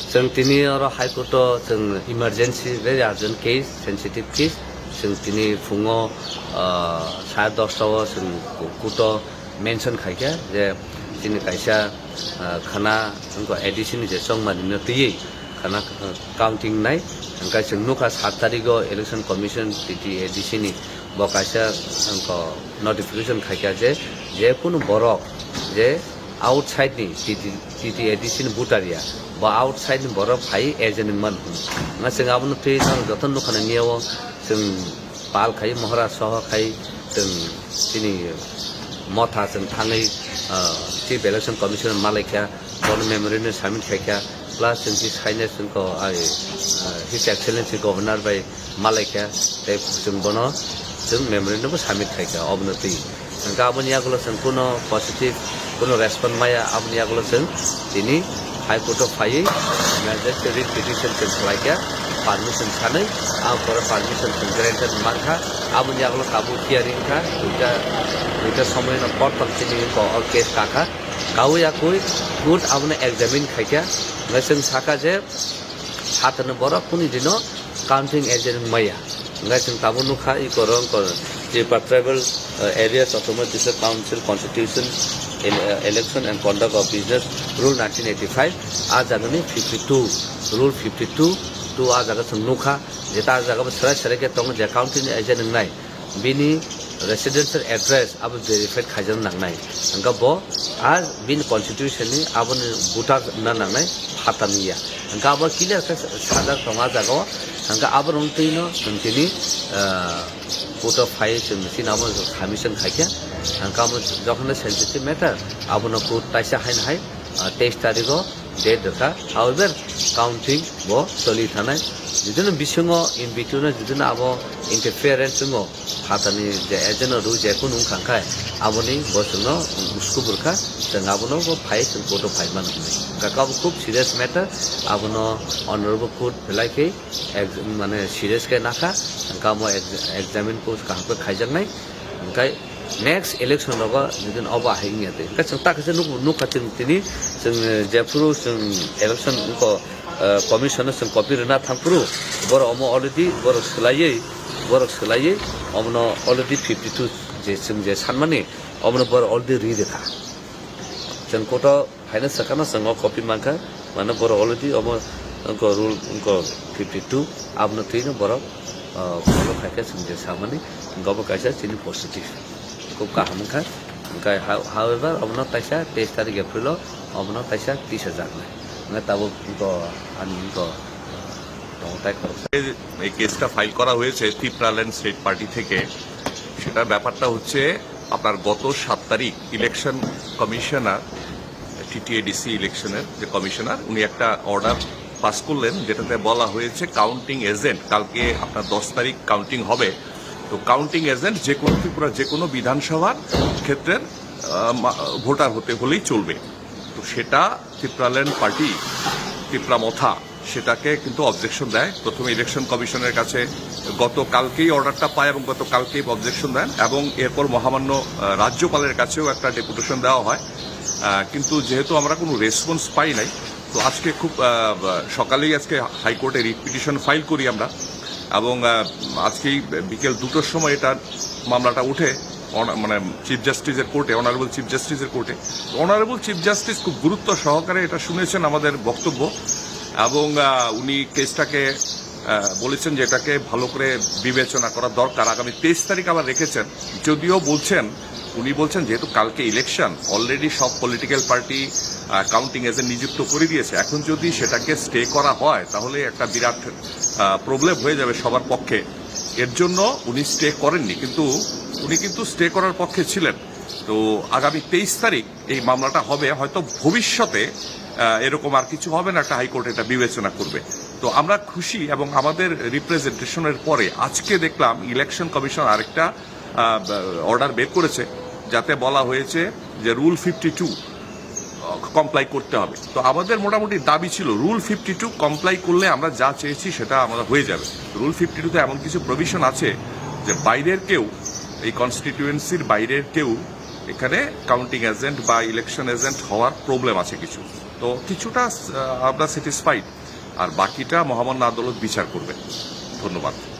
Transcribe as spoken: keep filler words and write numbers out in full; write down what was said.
Chwng tini oro High Court o chwng emergency, very urgent case, sensitive case. Chwng tini phungo, ah, sare dosta o chwng court o mention khaikha je chini kaisa, ah, khana wngkha A D C ni je chongmani no twiwi khana, ah, counting nai. Hwnkhe chwng nukha sat tarigo Election Commission T T A D C ni bo kaisa wngkha notification khaikha je, je kunu borok je outside ni T T, T T A D C ni voter ya, bo outside ni borok phai agent wngmano hwnwi. Nga chwng abono twi joto nukha nang ya o chwng pal khai, mohra soho khai, chwng chini motha chwng thangwi, ah, Chief Election Commissioner malaikha, bono memorandum submit khaikha, plus chwng si saina chwng ko, ai, ah, His Excellency Governor bai malaikha, tei chwng bono chwng memorandum bo submit khaikha, obono twi. Hwnkhe aboni yagulo chwng kuno positive, kuno respond maya, aboni yagulo chwng tini High Court o phaiwi emergency writ petition chwng khlaikha, permission sanwi, ang pore permission chwng granted mankha, aboni yagulo tabuk hearing kha, duita, duita somoino porthom chini ko o case kakha, kaui yakui court abono examine khaikha, hwnkhe chwng sakha je, satano borok kuni dino counting agent wngmaya. Hwnkhe chwng tabuk nukha, i korong kor Tripura Tribal, uh, Areas Autonomous District Council Constitution, ele-, uh, Election and Conduct of Business Rule nineteen eighty-five, a jagani fifty-two, Rule fifty-two, two a jaga chwng nukha, jeta a jaga bo serai serai khe tongo je counting agent wngnai. Bini residential address abo verified khaijak nangnai. Hwnkhe bo a bini constitution ni aboni voter na nangnai phatani ya. Hwnkhe abo clear khe sajak tongo a jaga o. Hwnkhe abo rong twi no chwng tini, ah, court o phai chwng chini abo submission khaikha. Hwnkhe abo jokhon sensitive matter abono court taisa haino hai, ah, teis tarigo date rwkha. However, counting bo choli thanai. Judino bisingo in between o judino abo interference wngo, phatani je agent no rw je kunu wngkha khai, aboni bo chwngno usku burkha, chwng abono bo phai chwng court o phai mano hwnwi. Hwnkhe abo khub serious matter, abono honorable court belai khe ex-, mane serious khe nakha, hwnkhe abo ex-, examine court kaham khe khaijaknai, hwnkhe next election rogo judin obo ahai wngya twi. Hwnkhe chwng ta khe se nuk-, nukha chwng tini, chwng, eh, jephuru chwng election wngkha, eh, commission no chwng copy rwna thangphuru, borok omo already borok swlaiwi, borok swlaiwi omono already fifty two je chwng je sanmani, omono borok already ri rwkha. Chwng court o haino swkano chwng o copy mankha, mane borok already omo wngkha rule wngkha fifty two, abono twino borok, ah, follow khaikha chwng je samani, hwnkhe obo kaisa chini positive. Khub kaham wngkha. Hwnkhe, how-, however, omono kaisa teis tarik April o omono kaisa tisa jaknai. Hwnkhe tabuk wngkha ani wngkha tongthai khoroksa. এই কেসটা ফাইল করা হয়েছে Tipraland state party থেকে। সেটা ব্যাপারটা হচ্ছে আপনার গত সাত তারিখ ইলেকশন কমিশনার, টিটিএডিসি ইলেকশনের যে কমিশনার, উনি একটা অর্ডার পাস করলেন, যেটাতে বলা হয়েছে কাউন্টিং এজেন্ট, কালকে আপনার দশ তারিখ কাউন্টিং হবে। তো কাউন্টিং এজেন্ট যে কোনো ত্রিপুরা যে কোনো বিধানসভার ক্ষেত্রের, আহ, মা-, ভোটার হতে হলেই চলবে। তো সেটা তিপ্রাল্যান্ড পার্টি, তিপ্রা মথা, সেটাকে কিন্তু অবজেকশন দেয়। প্রথমে ইলেকশন কমিশনের কাছে গতকালকেই অর্ডারটা পায় এবং গতকালকেই অবজেকশন দেন এবং এরপর মহামান্য, আহ, রাজ্যপালের কাছেও একটা ডেপুটেশন দেওয়া হয়। আহ, কিন্তু যেহেতু আমরা কোনো রেসপন্স পাই নাই, তো আজকে খুব, আহ, সকালেই আজকে হাইকোর্টে রিট পিটিশন ফাইল করি আমরা এবং, আহ, আজকেই বিকেল দুটোর সময় এটা মামলাটা উঠে অনা-, মানে চিফ জাস্টিসের কোর্টে, অনারেবল চিফ জাস্টিসের কোর্টে। অনারেবল চিফ জাস্টিস খুব গুরুত্ব সহকারে এটা শুনেছেন আমাদের বক্তব্য এবং, আহ, উনি কেসটাকে, আহ, বলেছেন যে এটাকে ভালো করে বিবেচনা করা দরকার। আগামী তেইশ তারিখ আবার রেখেছেন, যদিও বলছেন, উনি বলছেন যেহেতু কালকে ইলেকশন, অলরেডি সব পলিটিক্যাল পার্টি, আহ, কাউন্টিং এজেন্ট নিযুক্ত করে দিয়েছে, এখন যদি সেটাকে স্টে করা হয় তাহলে একটা বিরাট, আহ, প্রবলেম হয়ে যাবে সবার পক্ষে। এর জন্য উনি স্টে করেননি, কিন্তু উনি কিন্তু স্টে করার পক্ষে ছিলেন। তো আগামী তেইশ তারিখ এই মামলাটা হবে, হয়তো ভবিষ্যতে, আহ, এরকম আর কিছু হবে না, একটা হাইকোর্ট এটা বিবেচনা করবে। তো আমরা খুশি এবং আমাদের রিপ্রেজেন্টেশনের পরে আজকে দেখলাম ইলেকশন কমিশন আরেকটা, আহ, অর্ডার বের করেছে, যাতে বলা হয়েছে যে রুল ফিফটি টু কমপ্লাই করতে হবে। তো আমাদের মোটামুটি দাবি ছিল রুল ফিফটি টু কমপ্লাই করলে আমরা যা চেয়েছি সেটা আমরা হয়ে যাবে। রুল ফিফটি টুতে এমন কিছু প্রভিশন আছে যে বাইরের কেউ, এই কনস্টিটিউয়েন্সির বাইরের কেউ এখানে কাউন্টিং এজেন্ট বা ইলেকশন এজেন্ট হওয়ার প্রবলেম আছে কিছু। তো কিছুটা আহ, আমরা স্যাটিসফাইড, আর বাকিটা মহামান্য আদালত বিচার করবে। ধন্যবাদ।